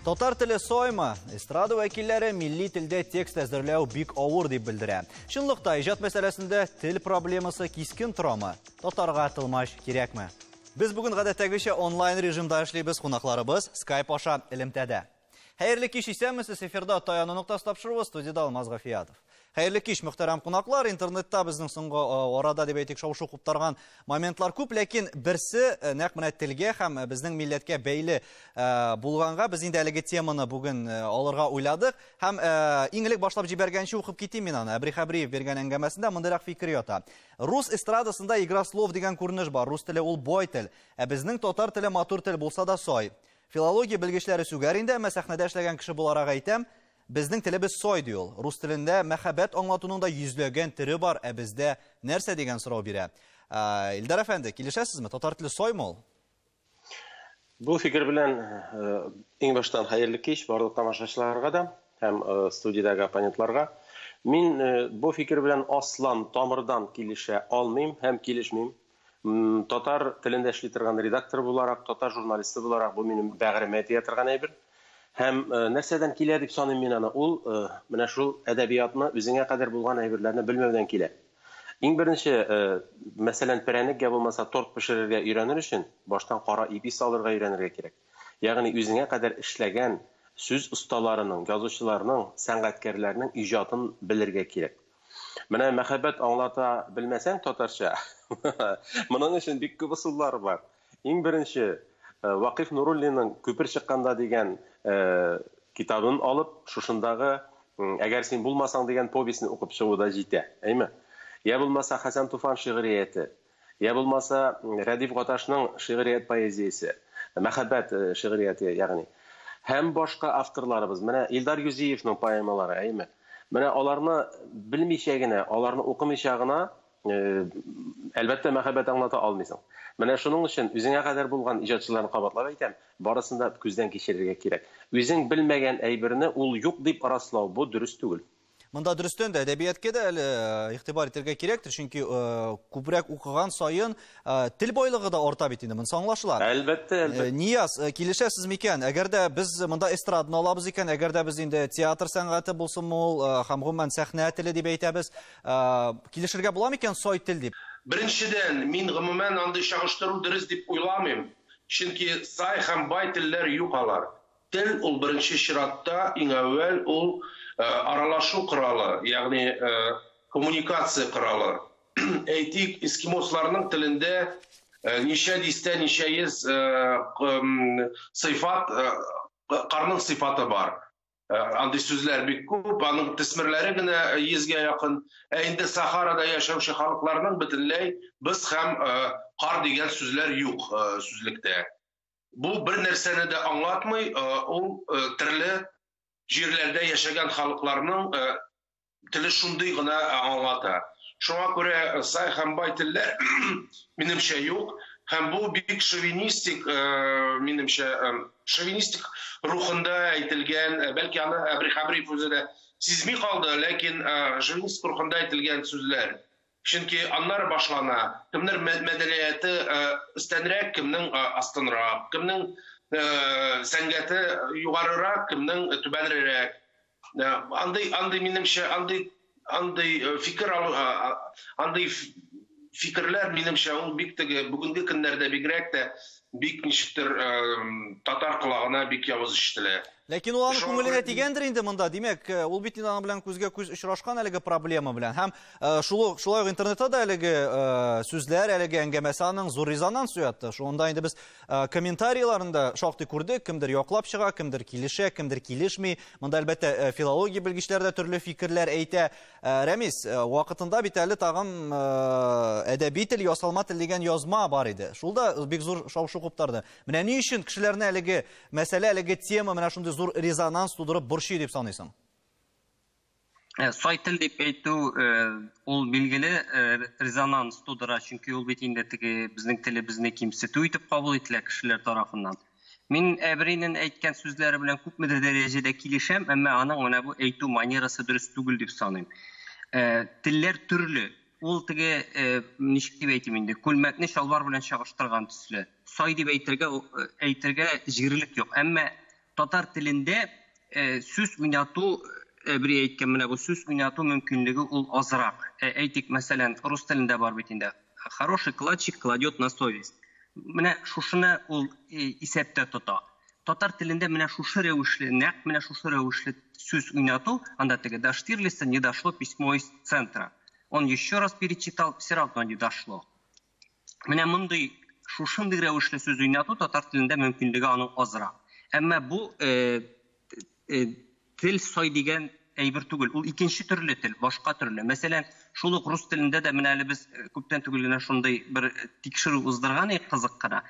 Татар теле саймы? Эстрада вәкилләре милли телдә текст әзерләү бик авыр дип белдерә. Чынлыкта иҗат мәсьәләсендә тел проблемасы кискен торамы? Татарга тылмач кирәкме? Без бүген гадәттәгечә онлайн режимда эшлибез, кунакларыбыз Skype аша элемтәдә. Хәерле кич, исәнмесез, эфирда Таяну ноктасы тапшыруы, студияда Алмаз Гафиятов. Хәерле кич, мөхтәрәм кунаклар. Интернетта безнең соңгы арада дип әйтик шау-шу куптарган моментлар күп, ләкин берсе нәкъ менә телгә һәм безнең милләткә бәйле булганга без инде әлеге теманы бүген алырга уйладык. Һәм иң элек башлап җибәргәнче укып китим мин аны. Әбри Хәбриев биргән әңгәмәсендә мондыйрак фикер ята. Рус эстрадасында игра слов дигән күренеш бар. Рус теле ул бай тел, ә безнең татар теле матур тел булса да сай. Филология белгечләре сүгәр инде, әмма сәхнәдә эшләгән кеше буларак әйтәм, безнең телебез сай ди ул. Рус телендә мәхәббәт аңлатуның да йөзләгән төре бар, ә бездә нәрсә дигән сорау бирә. Илдар әфәнде, килешәсезме? Татар теле саймы ул? Бу фикер белән иң баштан хәерле кич барлык тамашачыларга да һәм студиядәге оппонентларга. Мин бу фикер белән аслан тамырдан килешә алмыйм һәм килешмим. Татар телендә эшли торган редактор буларак, татар журналисты буларак бу минем бәгыремә тия торган әйбер. Һәм нәрсәдән килә дип саныйм мин аны? Ул менә шул әдәбиятны үзеңә кадәр булган әйберләрне белмәүдән килә. Иң беренче, мәсәлән, прәнек я булмаса торт пешерергә өйрәнер өчен баштан кара ипи салырга өйрәнергә кирәк. Ягъни үзеңә кадәр эшләгән сүз осталарының, язучыларның, сәнгатькәрләрнең иҗатын белергә кирәк. Менә мәхәббәт аңлата белмәсәң татарча, моның өчен бик күп ысуллар бар. Иң беренче, Вакыйф Нуруллинның Күпер чыкканда дигән китабын алып, шушындагы Әгәр син булмасаң дигән повестьне укып чыгу да җитә, әйме? Я булмаса Хәсән Туфан шигърияте, я булмаса Рәдиф Гаташның шигърият поэзиясе, мәхәббәт шигърияте, ягъни. Һәм башка авторларыбыз, менә Илдар Юзиевның поэмалары, әйме? Менә аларны белмичә генә, аларны укымыйча гына, әлбәттә, мәхәббәт аңлата алмыйсың. Менә шуның өчен үзеңә кадәр булган иҗатчыларны кабатлап әйтәм, барысын да күздән кичерергә кирәк. Үзең белмәгән әйберне ул юк дип раслау, бу дөрес түгел. Монда дөрестән дә әдәбиятка да әле игътибар итәргә кирәктер, чөнки күбрәк укыган саен тел байлыгы да арта бит инде, монысы аңлашыла. Әлбәттә, әлбәттә. Нияз, килешәсез микән? Әгәр дә без монда эстраданы алабыз икән, әгәр дә без инде театр сәнгате булсынмы ул, һәм гомумән сәхнә теле дип әйтәбез, килешергә була микән сай тел дип? Беренчедән, мин гомумән андый чагыштыру дөрес дип уйламыйм, чөнки сай һәм бай телләр юк алар. Тел ул беренче чиратта иң әүвәл ул аралашу коралы, ягъни коммуникация коралы. Әйтик, эскимосларның телендә ничә дистә, ничә йөз сыйфат, карның сыйфаты бар. Андый сүзләр бик күп, аның төсмерләре генә йөзгә якын. Ә инде Сахарада яшәүче халыкларның бөтенләй боз һәм кар дигән сүзләр юк сүзлектә. Бу бер нәрсәне дә аңлатмый, ул төрле җирләрдә яшәгән халыкларның теле шундый гына аңлата. Шуңа күрә сай һәм бай телләр минемчә юк, һәм бу бик шовинистик, минемчә, шовинистик рухында әйтелгән, бәлки аны Әбри Хәбриев үзе дә сизми калды, ләкин шовинистик рухында әйтелгән сүзләр. Чөнки аннары башлана, кемнең мәдәнияте өстәнрәк, кемнең астынрак, кемнең сәнгате югарырак, кемнең түбәнрәк. Андый, андый минемчә, андый, андый фикер алу, андый фикерләр минемчә ул бик теге бүгенге көннәрдә бигрәк тә бик ничектер татар колагына бик явыз ишетелә. Ләкин ул аның күңеленә тигәндер инде монда. Димәк, ул бит инде аның белән күзгә күз очрашкан әлеге проблема белән. Һәм шулай ук интернетта да әлеге сүзләр, әлеге әңгәмәсе аның зур резонанс уятты. Шунда инде без комментарийларын да шактый күрдек. Кемдер яклап чыга, кемдер килешә, кемдер килешми. Монда әлбәттә филология белгечләре дә төрле фикерләр әйтә. Рәмис, вакытында бит әле тагын әдәби тел, ясалма тел дигән язма бар иде. Шул да бик зур шау-шу куптарды. Менә ни өчен кешеләрне әлеге мәсьәлә, әлеге тема менә шундый зур резонанс тудырып борчый дип саныйсың? Сай тел дип әйтү, ул билгеле резонанс тудыра, чөнки ул бит инде теге безнең телебезне кимсетү итеп кабул ителә кешеләр тарафыннан. Мин Әбринең әйткән сүзләре белән күпмедер дәрәҗәдә килешәм, әмма аның менә бу әйтү манерасы дөрес түгел дип саныйм. Телләр төрле. Ул теге, ничек дип әйтим инде, күлмәкне чалбар белән чагыштырган төсле. Сай дип әйтергә җирлек юк. Әмма Татар телендә сүз уйнату, бер әйткән менә бу сүз уйнату мөмкинлеге ул азрак. Әйтик, мәсәлән, рус телендә бар бит инде. Хороший кладчик кладет на совесть. Менә шушыны ул исәптә тота. Татар телендә менә шушы рәвешле, нәкъ менә шушы рәвешле сүз уйнату, анда теге до Штирлица не дошло письмо из центра. Он еще раз перечитал, все равно не дошло. Менә мондый шушындый рәвешле сүз уйнату татар телендә мөмкинлеге аның азрак. Әмма бу тел сай дигән әйбер түгел. Ул икенче төрле тел, башка төрле. Мәсәлән, шул ук рус телендә дә менә әле без күптән түгел генә шундый бер тикшерү уздырган идек, кызык кына.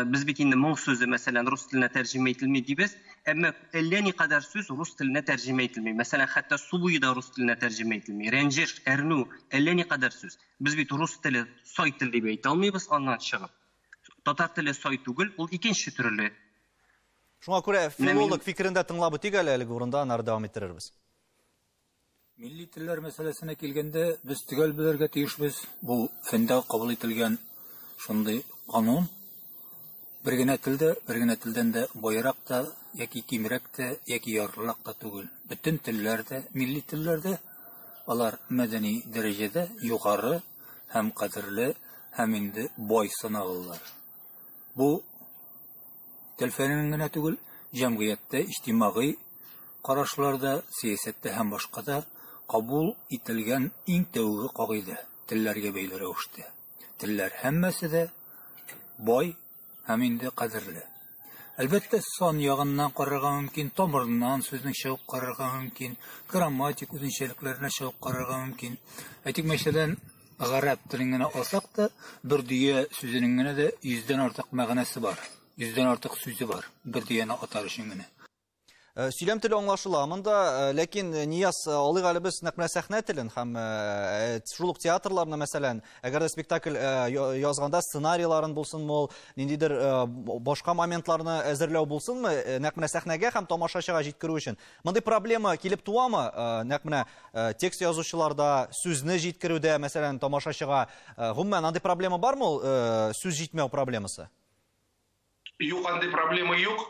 Без бит инде моң сүзе, мәсәлән, рус теленә тәрҗемә ителми дибез, әмма әллә никадәр сүз рус теленә тәрҗемә ителми. Мәсәлән, хәтта су буе да рус теленә тәрҗемә ителми. Рәнҗеш, әрнү, әллә никадәр сүз. Без бит рус теле сай тел дип әйтә алмыйбыз аннан чыгып. Татар теле сай түгел, ул икенче төрле. Шуңа күрә филолог фикерен дә тыңлап үтик әле, әлеге урында аннары дәвам иттерербез. Милли телләр мәсьәләсенә килгәндә, без төгәл белергә тиешбез. Бу фәндә кабул ителгән шундый канун. Бер генә телдә, бер генә телдән дә байрак та, яки кимрәк тә, яки ярлырак та түгел. Бөтен телләр дә, милли телләр дә, алар мәдәни дәрәҗәдә югары һәм кадерле һәм инде бай саналалар. Бу тел фәненең генә түгел, җәмгыятьтә, иҗтимагый карашларда, сәясәттә һәм башкада кабул ителгән иң тәүге кагыйдә телләргә бәйле рәвештә. Телләр һәммәсе дә бай һәм инде кадерле. Әлбәттә, сан ягыннан карарга мөмкин, тамырыннан сүзнең чыгып карарга мөмкин, грамматик үзенчәлекләренә чыгып карарга мөмкин. Әйтик, мәсәлән, гарәп телен генә алсак та, бер дөя сүзенең генә дә 100-дән артык мәгънәсе бар, 100-дән артык сүзе бар, бер дөяне атар өчен генә. Сөйләм теле аңлашыла монда, ләкин Нияз, алыйк әле без нәкъ менә сәхнә телен һәм шул ук театрларны, мәсәлән, әгәр дә спектакль язганда сценарийларын булсынмы ул, ниндидер башка моментларны әзерләү булсынмы, нәкъ менә сәхнәгә һәм тамашачыга җиткерү өчен. Мондый проблема килеп туамы, нәкъ менә текст язучыларда, сүзне җиткерүдә, мәсәлән, тамашачыга, гомумән, андый проблема бармы ул, сүз җитмәү проблемасы? Юк, андый проблема юк.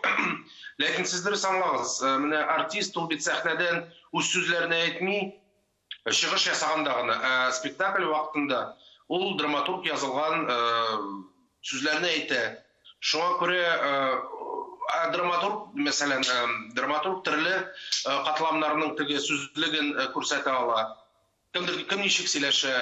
Ләкин сез дөрес аңлагыз, менә артист ул бит сәхнәдән үз сүзләрен әйтми, чыгыш ясаганда гына, ә спектакль вакытында ул драматург язылган сүзләрне әйтә. Шуңа күрә драматург, мәсәлән, драматург төрле катламнарның теге сүзлеген күрсәтә ала. Кемдер кем ничек сөйләшә,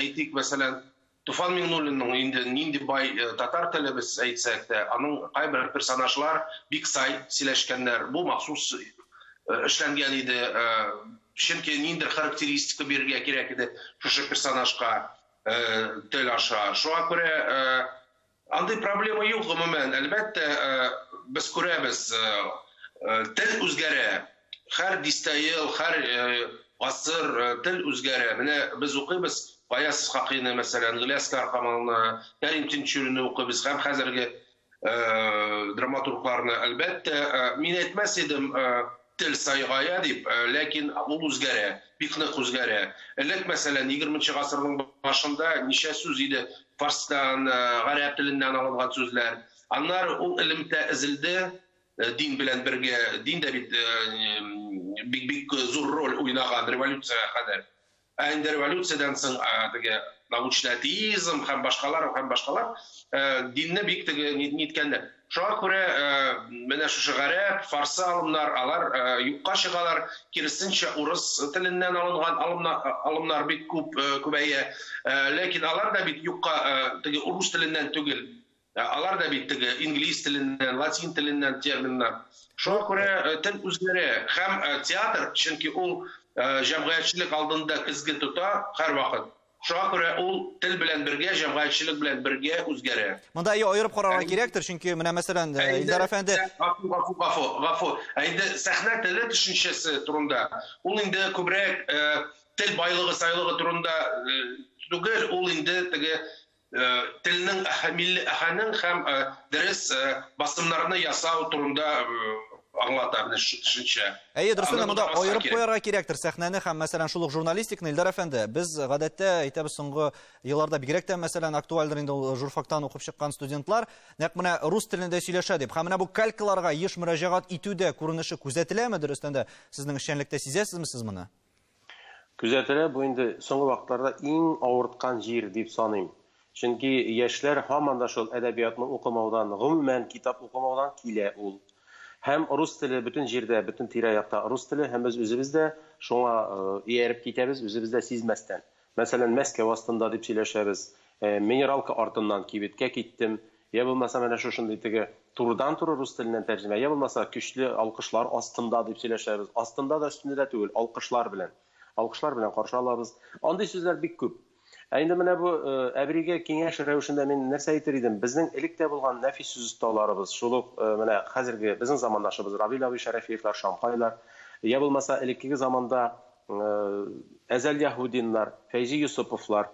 әйтик, мәсәлән, Туфан Миңнуллинның инде нинди бай татар теле без әйтсәк тә, аның кайбер персонажлар бик сай сөйләшкәннәр. Бу махсус эшләнгән иде, чөнки ниндидер характеристика бирергә кирәк иде шушы персонажга тел аша. Шуңа күрә андый проблема юк гомумән. Әлбәттә, без күрәбез, тел үзгәрә. Һәр дистә ел, һәр гасыр тел үзгәрә. Менә без укыйбыз Гаяз Исхакыйны, мәсәлән, Галиәсгар Камалны, Кәрим Тинчуринны укыйбыз һәм хәзерге драматургларны. Әлбәттә, мин әйтмәс идем тел сайгая дип, ләкин ул үзгәрә, бик нык үзгәрә. Элек, мәсәлән, 20 гасырның башында ничә сүз иде фарстан, гарәп теленнән алынган сүзләр. Аннары ул элемтә өзелде, дин белән бергә, дин дә бит бик-бик зур роль уйнаган революциягә кадәр. Ә инде революциядән соң теге научный атеизм һәм башкалар, һәм башкалар, динне бик теге ниткәннәр. Шуңа күрә менә шушы гарәп, фарсы алымнар, алар юкка чыгалар. Киресенчә, урыс теленнән алынган алымнар бик күп күбәя. Ләкин алар да бит юкка теге урыс теленнән түгел. Алар да бит теге инглиз теленнән, латин теленнән терминнар. Шуңа күрә тел үзгәрә. Һәм театр, чөнки ул җәмгыятьчелек алдында көзге тота һәрвакыт. Шуңа күрә ул тел белән бергә, җәмгыятьчелек белән бергә үзгәрә. Монда аерып карарга кирәктер, чөнки менә мәсәлән, Илдар әфәнде Гафу, гафу, гафу, гафу. Ә инде сәхнә теле төшенчәсе турында, ул инде күбрәк тел байлыгы, сайлыгы турында түгел, ул инде теге телнең милли әһәнен һәм дөрес басымнарны ясау турында аңлата менә шушы төшенчә. Әйе, дөрестән дә, монда аерып куярга кирәктер сәхнәне һәм, мәсәлән, шул ук журналистиканы, Илдар әфәнде. Без гадәттә әйтәбез, соңгы елларда бигрәк тә, мәсәлән, актуальдыр инде ул журфактан укып чыккан студентлар, нәкъ менә рус телендә сөйләшә дип. Һәм менә бу калькаларга еш мөрәҗәгать итү дә күренеше күзәтеләме, дөрестән дә, сезнең эшчәнлектә сизәсезме сез моны? Күзәтелә, бу инде соңгы вакытларда иң авырткан җир дип саныйм. Чөнки яшьләр һаман да шул әдәбиятны укымаудан, гомумән китап укымаудан килә ул. Һәм рус теле бөтен җирдә, бөтен тирә-якта рус теле, һәм без үзебез дә шуңа ияреп китәбез, үзебез дә сизмәстән. Мәсәлән, Мәскәү астында дип сөйләшәбез, минералка артыннан кибеткә киттем, я булмаса менә шушындый теге турыдан-туры рус теленнән тәрҗемә, я булмаса көчле алкышлар астында дип сөйләшәбез. Астында да, өстендә дә түгел, алкышлар белән. Алкышлар белән каршы алабыз. Андый сүзләр бик күп. Ә инде менә бу Әбригә киңәш рәвешендә мин нәрсә әйтер идем? Безнең элек тә булган нәфис сүз осталарыбыз, шул ук менә хәзерге безнең замандашыбыз Равил абый Шәрәфиевлар, Шамкайлар, я булмаса элеккеге заманда Әзәл Яһудиннар, Фәйзи Йосыповлар,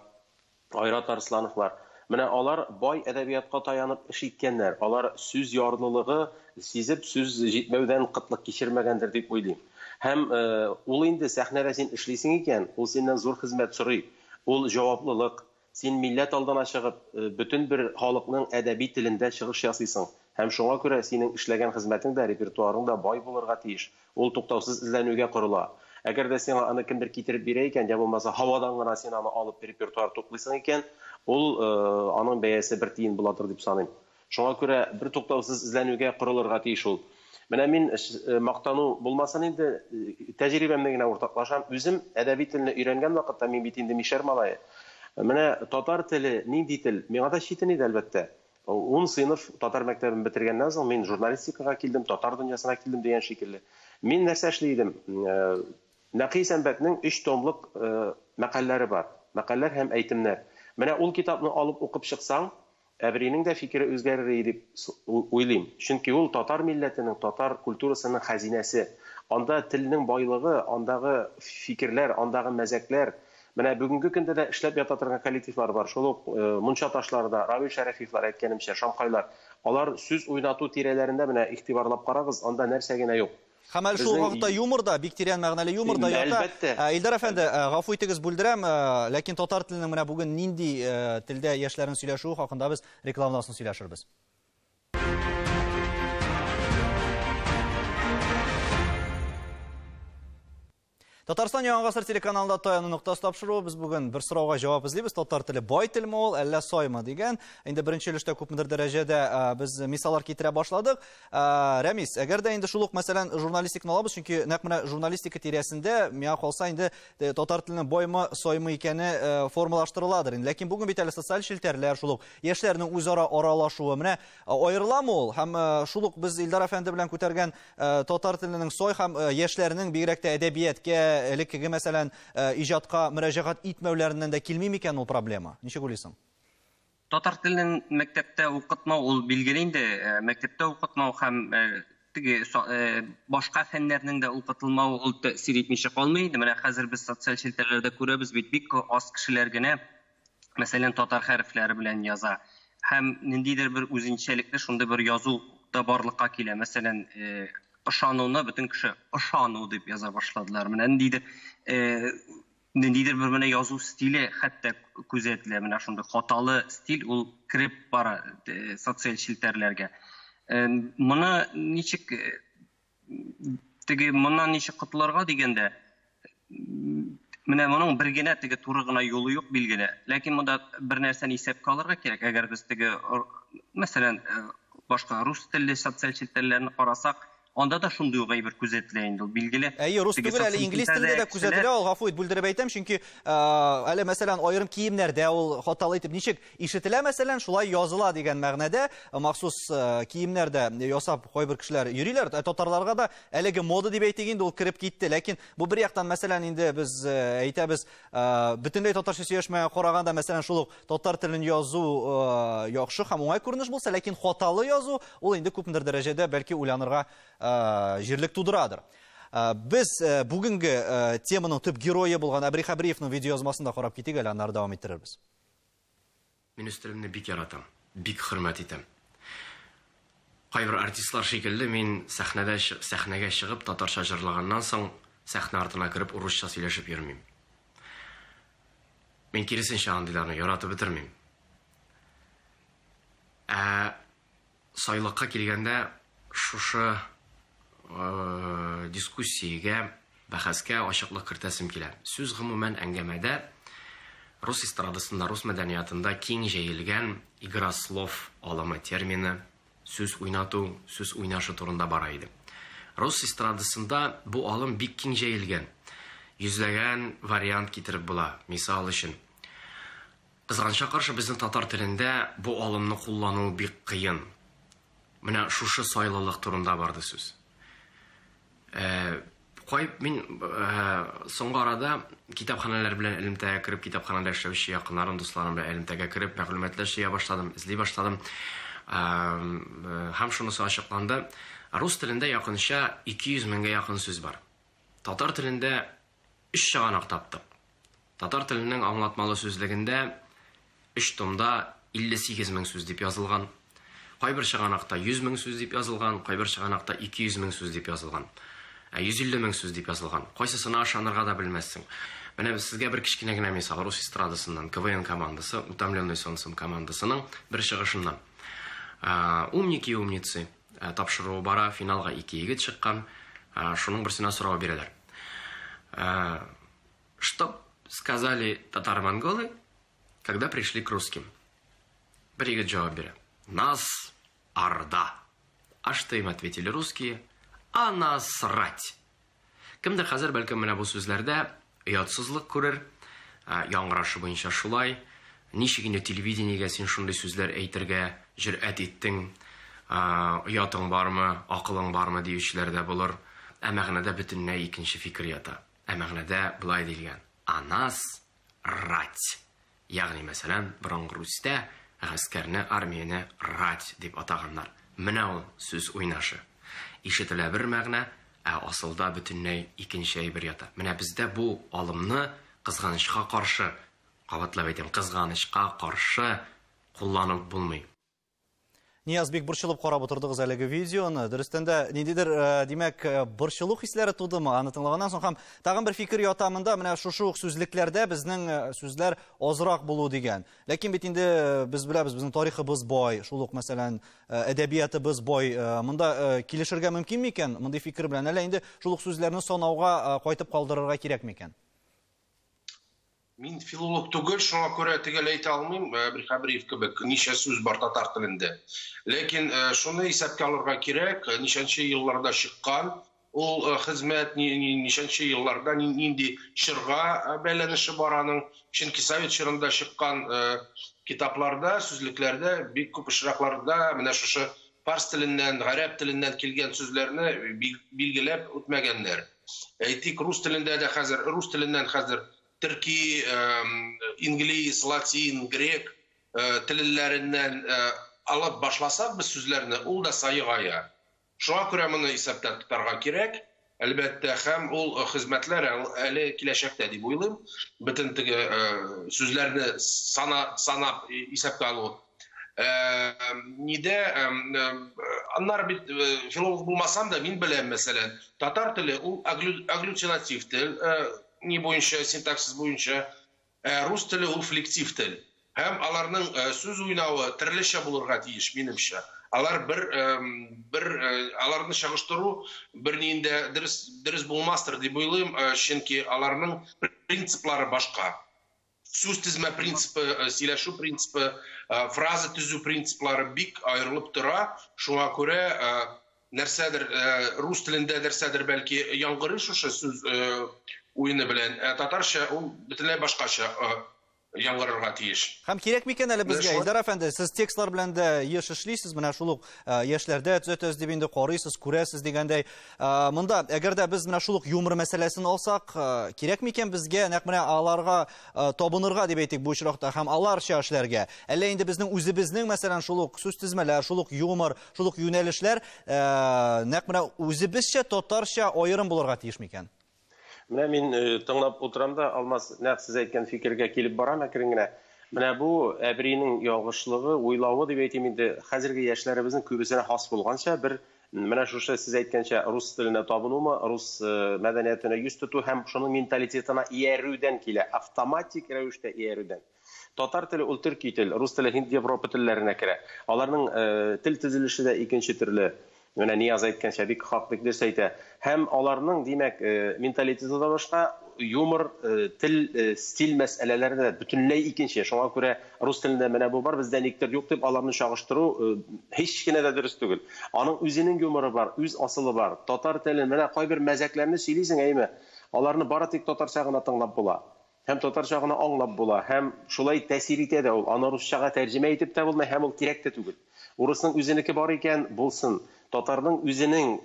Айрат Арслановлар. Менә алар бай әдәбиятка таянып эш иткәннәр. Алар сүз ярлылыгы сизеп, сүз җитмәүдән кытлык кичермәгәндер дип уйлыйм. Һәм ул инде сәхнәдә син эшлисең икән, ул синнән зур хезмәт сорый. Ул җаваплылык. Син милләт алдына чыгып, бөтен бер халыкның әдәби телендә чыгыш ясыйсың. Һәм шуңа күрә синең эшләгән хезмәтең дә, репертуарың да бай булырга тиеш. Ул туктаусыз эзләнүгә корыла. Әгәр дә сиңа аны кемдер китереп бирә икән, я булмаса һавадан гына син аны алып репертуар туплыйсың икән, ул аның бәясе бер тиен буладыр дип саныйм. Шуңа күрә бер туктаусыз эзләнүгә корылырга тиеш ул. Менә мин мактану булмасын инде, тәҗрибәмне генә уртаклашам. Үзем әдәби телне өйрәнгән вакытта, мин бит инде мишәр малае. Менә татар теле нинди тел? Миңа да читен иде, әлбәттә. Ун сыйныф татар мәктәбен бетергәннән соң мин журналистикага килдем, татар дөньясына килдем дигән шикелле. Мин нәрсә эшли идем? Нәкый Исәнбәтнең өч томлык мәкальләре бар. Мәкальләр һәм әйтемнәр. Менә ул китапны алып укып чыксаң, Әбринең дә фикере үзгәрер иде дип уйлыйм. Чөнки ул татар милләтенең, татар культурасының хәзинәсе. Анда телнең байлыгы, андагы фикерләр, андагы мәзәкләр. Менә бүгенге көндә дә эшләп ята торган коллективлар бар. Шул ук Мунча ташлары да, Равил Шәрәфиевлар, әйткәнемчә, Шамкайлар. Алар сүз уйнату тирәләрендә менә игътибарлап карагыз, анда нәрсә генә юк. Һәм әле шул вакытта юмор да, бик тирән мәгънәле юмор да ята. Әлбәттә. Илдар әфәнде, гафу итегез, бүлдерәм, ләкин татар теленең менә бүген нинди телдә яшьләрнең сөйләшүе хакында без рекламадан соң сөйләшербез. Татарстан Яңа Гасыр телеканалында Таяну ноктасы тапшыруы. Без бүген бер сорауга җавап эзлибез. Татар теле бай телме ул, әллә саймы дигән. Инде беренче өлештә күпмедер дәрәҗәдә без мисаллар китерә башладык. Рәмис, әгәр дә инде шул ук, мәсәлән, журналистиканы алабыз, чөнки нәкъ менә журналистика тирәсендә миңа калса инде татар теленең баймы, саймы икәне формалаштырыладыр инде. Ләкин бүген бит әле социаль челтәрләр, шул ук яшьләрнең үзара аралашуы, менә аерыламы ул? Һәм шул ук без Илдар әфәнде белән күтәргән татар теленең сай һәм яшьләрнең бигрәк тә әдәбиятка, элеккеге, мәсәлән, иҗатка мөрәҗәгать итмәүләреннән дә килми микән ул проблема? Ничек уйлыйсың? Татар телен мәктәптә укытмау ул билгеле инде, мәктәптә укытмау һәм теге башка фәннәрнең дә укытылмавы ул тәэсир итмичә калмый инде. Менә хәзер без социаль челтәрләрдә күрәбез бит, бик аз кешеләр генә, мәсәлән, татар хәрефләре белән яза. Һәм ниндидер бер үзенчәлекле шундый бер язу да барлыкка килә. Мәсәлән, ышануны бөтен кеше ышану дип яза башладылар. Менә ниндидер бер менә язу стиле хәтта күзәтелә. Менә шундый хаталы стиль ул кереп бара социаль челтәрләргә. Моны ничек, теге моннан ничек котылырга дигәндә, менә моның бер генә теге туры гына юлы юк билгеле. Ләкин монда бер нәрсәне исәпкә алырга кирәк. Әгәр без теге, мәсәлән, башка рус телле социаль челтәрләрне карасак, анда да шундый ук әйбер күзәтелә инде ул, билгеле. Әйе, рус Теге түгел, әле социаль инглиз телендә дә челтәрдә күзәтелә ул, гафу ит, бүлдереп әйтәм, чөнки әле, мәсәлән, аерым киемнәрдә ул хаталы итеп ничек ишетелә, мәсәлән, шулай языла дигән мәгънәдә махсус киемнәрдә ясап кайбер кешеләр йөриләр. Татарларга да әлеге мода дип әйтик инде, ул кереп китте. Ләкин бу бер яктан, мәсәлән, инде без әйтәбез, бөтенләй татарча сөйләшмәгә караганда, мәсәлән, шул ук татар телен язу яхшы һәм уңай күренеш булса, ләкин хаталы язу ул инде күпмедер дәрәҗәдә бәлки уйланырга җирлек тудырадыр. Без бүгенге теманың төп герое булган Әбри Хәбриевның видеоязмасын да карап китик әле, аннары дәвам иттерербез. Мин үз телемне бик яратам, бик хөрмәт итәм. Кайбер артистлар шикелле мин сәхнәдә сәхнәгә чыгып татарча җырлаганнан соң сәхнә артына кереп урысча сөйләшеп йөрмим. Мин киресенчә андыйларны яратып бетермим. Ә сайлыкка килгәндә шушы дискуссиягә, бәхәскә ачыклык кертәсем килә. Сүз гомумән әңгәмәдә рус эстрадасында, рус мәдәниятында киң җәелгән игра слов алымы термины, сүз уйнату, сүз уйнашы турында бара иде. Рус эстрадасында бу алым бик киң җәелгән. Йөзләгән вариант китереп була. Мисал өчен, кызганычка каршы безнең татар телендә бу алымны куллану бик кыен. Менә шушы сайлылык турында барды сүз. Кай мин соңгы арада китапханәләр белән элемтәгә кереп, китапханәдә эшләүче якыннарым, дусларым белән элемтәгә кереп, мәгълүматлар җыя башладым, эзли башладым. Һәм шунысы ачыкланды. Рус телендә якынча 200 меңгә якын сүз бар. Татар телендә 3 чыганак таптык. Татар теленең аңлатмалы сүзлегендә 3 томда 58 мең сүз дип язылган. Кайбер чыганакта 100 мең сүз дип язылган, кайбер чыганакта 200 мең сүз дип язылган. 150 мең сүз дип язылган. Кайсысына ышанырга да белмәссең. Менә сезгә бер кечкенә генә мисал рус эстрадасыннан, КВН командасы, Утомленный солнцем командасының бер чыгышыннан. Умники и умницы тапшыруы бара, финалга ике егет чыккан. Шуның берсенә сорау бирәләр. Что сказали татаро-монголы, когда пришли к русским? Бер егет җавап бирә. Нас орда. А что им ответили русские? А насрать. Кемдер хәзер бәлкем менә бу сүзләрдә оятсызлык күрер, яңгырашы буенча шулай. Ничек инде телевидениегә син шундый сүзләр әйтергә җөрьәт иттең, оятың бармы, акылың бармы диючеләр дә булыр. Ә мәгънәдә бөтенләй икенче фикер ята. Ә мәгънәдә болай диелгән: А нас рать. Ягъни, мәсәлән, борынгы Русьтә гаскәрне, армияне рать дип атаганнар. Менә ул сүз уйнашы. Ишетелә бер мәгънә, ә асылда бөтенләй икенче әйбер ята. Менә бездә бу алымны кызганычка каршы, кабатлап әйтәм, кызганычка каршы кулланып булмый. Нияз, бик борчылып карап утырдыгыз әлеге видеоны. Дөрестән дә, ниндидер, димәк, борчылу хисләре тудымы аны тыңлаганнан соң? Һәм тагын бер фикер ята монда, менә шушы ук сүзлекләрдә безнең сүзләр азрак булу дигән. Ләкин бит инде без беләбез, безнең тарихыбыз бай, шул ук, мәсәлән, әдәбиятыбыз бай. Монда килешергә мөмкин микән мондый фикер белән? Әллә инде шул ук сүзләрне санауга кайтып калдырырга кирәк микән? Мин филолог түгел, шуңа күрә төгәл әйтә алмыйм, Әбри Хәбриев кебек, ничә сүз бар татар телендә. Ләкин шуны исәпкә алырга кирәк, ничәнче елларда чыккан ул хезмәт, ничәнче елларда нинди чорга бәйләнеше бар аның. Чөнки совет чорында чыккан китапларда, сүзлекләрдә бик күп очракларда менә шушы фарс теленнән, гарәп теленнән килгән сүзләрне билгеләп үтмәгәннәр. Әйтик, рус телендә дә хәзер, рус теленнән хәзер төрки, инглиз, латин, грек телләреннән алып башласак без сүзләрне, ул да саегая. Шуңа күрә моны исәптә тотарга кирәк. Әлбәттә, һәм ул хезмәтләр әле киләчәктә дип уйлыйм. Бөтен теге сүзләрне санап исәпкә алу. Нидә, аннары бит филолог булмасам да, мин беләм, мәсәлән, татар теле ул агглютинатив тел, ни буенча, синтаксис буенча, рус теле ул флектив тел. Һәм аларның сүз уйнавы төрлечә булырга тиеш, минемчә. Алар бер, аларны чагыштыру бер ниндә дөрес булмастыр дип уйлыйм, чөнки аларның принциплары башка. Сүз тезмә принципы, сөйләшү принципы, фраза төзү принциплары бик аерылып тора. Шуңа күрә нәрсәдер, рус телендә нәрсәдер бәлки яңгырый шушы сүз уены белән, ә татарча ул бөтенләй башкача яңгырырга тиеш. Һәм кирәк микән әле безгә, Илдар әфәнде, сез текстлар белән дә еш эшлисез, менә шул ук яшьләрдә төзәтәсез дип инде карыйсыз, күрәсез дигәндәй. Монда әгәр дә без менә шул ук юмор мәсьәләсен алсак, кирәк микән безгә нәкъ менә аларга табынырга дип әйтик бу очракта һәм аларча эшләргә? Әллә инде безнең үзебезнең, мәсәлән, шул ук сүз тезмәләр, шул ук юмор, шул ук юнәлешләр нәкъ менә үзебезчә татарча аерым булырга тиеш микән? Менә мин тыңлап утырам да, Алмаз, нәкъ сез әйткән фикергә килеп барам әкрен генә. Менә бу Әбринең ялгышлыгы, уйлавы дип әйтим инде, хәзерге яшьләребезнең күбесенә хас булганча, бер менә шушы сез әйткәнчә рус теленә табынумы, рус мәдәниятенә йөз тоту һәм шуның менталитетына иярүдән килә, автоматик рәвештә иярүдән. Татар теле ул төрки тел, рус теле һинд-европа телләренә керә. Аларның тел төзелеше дә икенче төрле. Менә Нияз әйткәнчә, бик хак, бик дөрес әйтә. Һәм аларның, димәк, менталитеты да башка, юмор, тел, стиль мәсьәләләре дә бөтенләй икенче. Шуңа күрә рус телендә менә бу бар, бездә никтер юк дип аларны чагыштыру һич кенә дә дөрес түгел. Аның үзенең юморы бар, үз асылы бар. Татар теле, менә кайбер мәзәкләрне сөйлисең, әйме? Аларны бары тик татарча гына тыңлап була. Һәм татарча гына аңлап була, һәм шулай тәэсир итә дә ул. Аны русчага тәрҗемә итеп тә булмый, һәм ул кирәк тә түгел. Урысның үзенеке бар икән, булсын. Татарның үзенең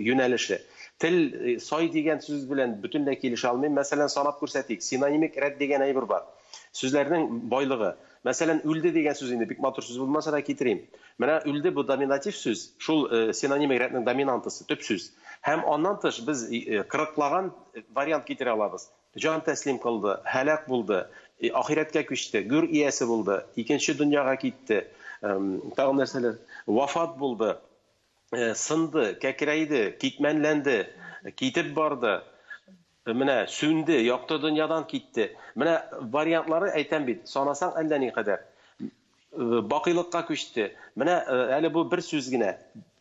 юнәлеше. Тел сай дигән сүз белән бөтенләй килешә алмыйм. Мәсәлән, санап күрсәтик. Синонимик рәт дигән әйбер бар. Сүзләрнең байлыгы. Мәсәлән, үлде дигән сүз инде бик матур сүз булмаса да китерим. Менә үлде бу доминатив сүз, шул синонимик рәтнең доминантасы, төп сүз. Һәм аннан тыш без кырыклаган вариант китерә алабыз. Җан тәслим кылды, һәлак булды, ахирәткә күчте, гүр иясе булды, икенче дөньяга китте, тагын нәрсәләр, вафат булды, сынды, кәкрәйде, китмәнләнде, китеп барды, менә сүнде, якты дөньядан китте. Менә вариантлары әйтәм бит, санасаң әллә никадәр. Бакыйлыкка күчте. Менә әле бу бер сүз генә.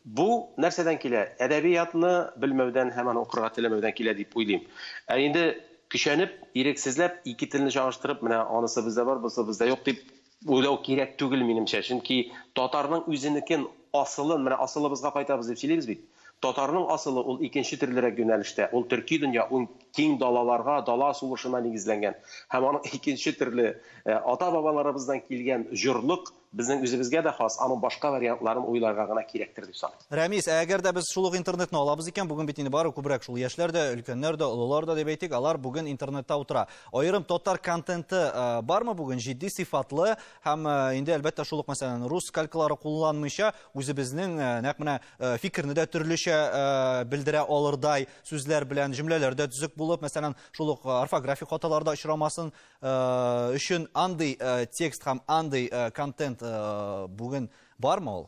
Бу нәрсәдән килә? Әдәбиятны белмәүдән һәм аны укырга теләмәүдән килә дип уйлыйм. Ә инде көчәнеп, ирексезләп ике телне чагыштырып, менә анысы бездә бар, бусы бездә юк дип уйлау кирәк түгел минемчә. Чөнки татарның үзенекен асылын, менә асылыбызга кайтабыз дип сөйлибез бит. Татарның асылы ул икенче төрлерәк юнәлештә. Ул төрки дөнья, ул киң далаларга, дала сулышына нигезләнгән. Һәм аның икенче төрле ата-бабаларыбыздан килгән җорлык безнең үзебезгә дә хас, аның башка вариантларын уйларга гына кирәктер дип саныйм. Рәмис, ә әгәр дә без шул ук интернетны алабыз икән, бүген бит инде бары күбрәк шул яшьләр дә, өлкәннәр дә, олылар да дип әйтик, алар бүген интернетта утыра. Аерым татар контенты бармы бүген җитди, сыйфатлы һәм инде әлбәттә шул ук мәсәлән рус калькалары кулланмыйча үзебезнең нәкъ менә фикерне дә төрлечә белдерә алырдай сүзләр белән җөмләләр дә төзек булып, мәсәлән, шул ук орфографик хаталар да очрамасын өчен андый текст һәм андый контент бүген бармы ул?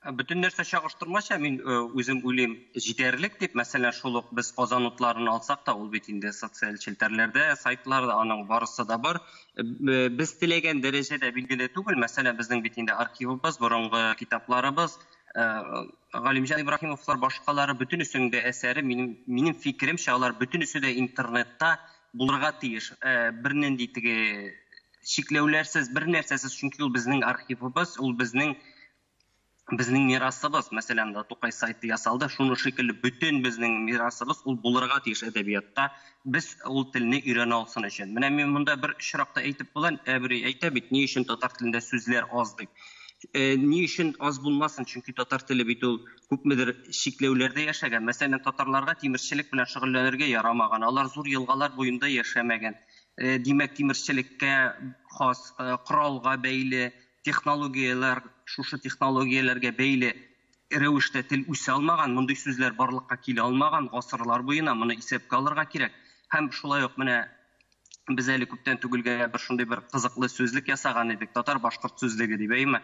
Бөтен нәрсә чагыштырмача, мин үзем уйлыйм, җитәрлек дип, мәсәлән, шул ук без Казан утларын алсак та, ул бит инде социаль челтәрләрдә, сайтларда аның барысы да бар. Без теләгән дәрәҗәдә билгеле түгел, мәсәлән, безнең бит инде архивыбыз, борынгы китапларыбыз, Галимҗан Ибраһимовлар, башкалары, бөтенесенең дә әсәре, минем фикеремчә, алар бөтенесе дә интернетта булырга тиеш. Бернинди теге чикләүләрсез, бер нәрсәсез, чөнки ул безнең архивыбыз, ул безнең мирасыбыз. Мәсәлән, да Тукай сайты ясалды, шуны шикелле бөтен безнең мирасыбыз ул булырга тиеш әдәбиятта. Без ул телне өйрәнә алсын өчен. Менә мин монда бер очракта әйтеп булам, Әбри әйтә бит, ни өчен татар телендә сүзләр аз дип. Ни өчен аз булмасын, чөнки татар теле бит ул күпмедер чикләүләрдә яшәгән. Мәсәлән, татарларга тимерчелек белән шөгыльләнергә ярамаган, алар зур елгалар буенда яшәмәгән. Димәк, тимерчелеккә хас, коралга бәйле технологияләр, шушы технологияләргә бәйле рәвештә тел үсә алмаган, мондый сүзләр барлыкка килә алмаган гасырлар буена, моны исәпкә алырга кирәк. Һәм шулай ук менә без әле күптән түгел генә бер шундый бер кызыклы сүзлек ясаган идек, татар-башкорт сүзлеге дип, әйеме?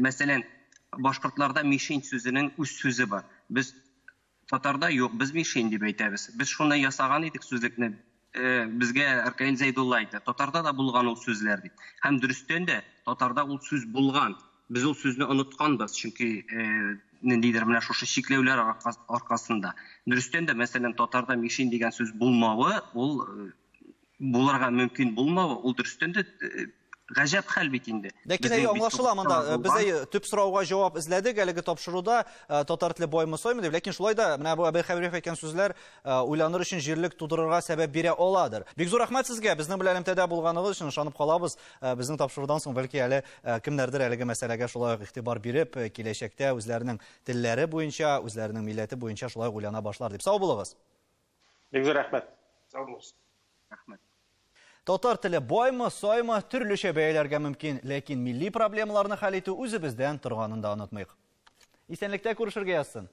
Мәсәлән, башкортларда мишень сүзенең үз сүзе бар. Без татарда юк, без мишень дип әйтәбез. Без шуны ясаган идек сүзлекне. Безгә Ркаил Зәйдулла әйтә, татарда да булган ул сүзләр дип. Һәм дөрестән дә татарда ул сүз булган. Без ул сүзне онытканбыз, чөнки ниндидер менә шушы чикләүләр аркасында. Дөрестән дә, мәсәлән, татарда мишень дигән сүз булмавы, ул булырга мөмкин булмавы, ул дөрестән дә гаҗәп хәл бит инде. Ләкин әй аңлашыла монда, без әй төп сорауга җавап эзләдек әлеге тапшыруда, татар теле баймы саймы дип, ләкин шулай да менә бу Әбәй Хәбиев әйткән сүзләр уйланыр өчен җирлек тудырырга сәбәп бирә аладыр. Бик зур рәхмәт сезгә, безнең белән элемтәдә булганыгыз өчен, ышанып калабыз. Безнең тапшырудан соң бәлки әле кемнәрдер әлеге мәсьәләгә шулай ук игътибар биреп, киләчәктә үзләренең телләре буенча, үзләренең милләте буенча шулай ук уйлана башлар дип. Сау булыгыз. Бик зур рәхмәт. Сау булыгыз. Рәхмәт. Татар теле баймы, саймы, төрлечә бәяләргә мөмкин, ләкин милли проблемаларны хәл итү үзебездән торганын да онытмыйк. Исәнлектә күрешергә язсын.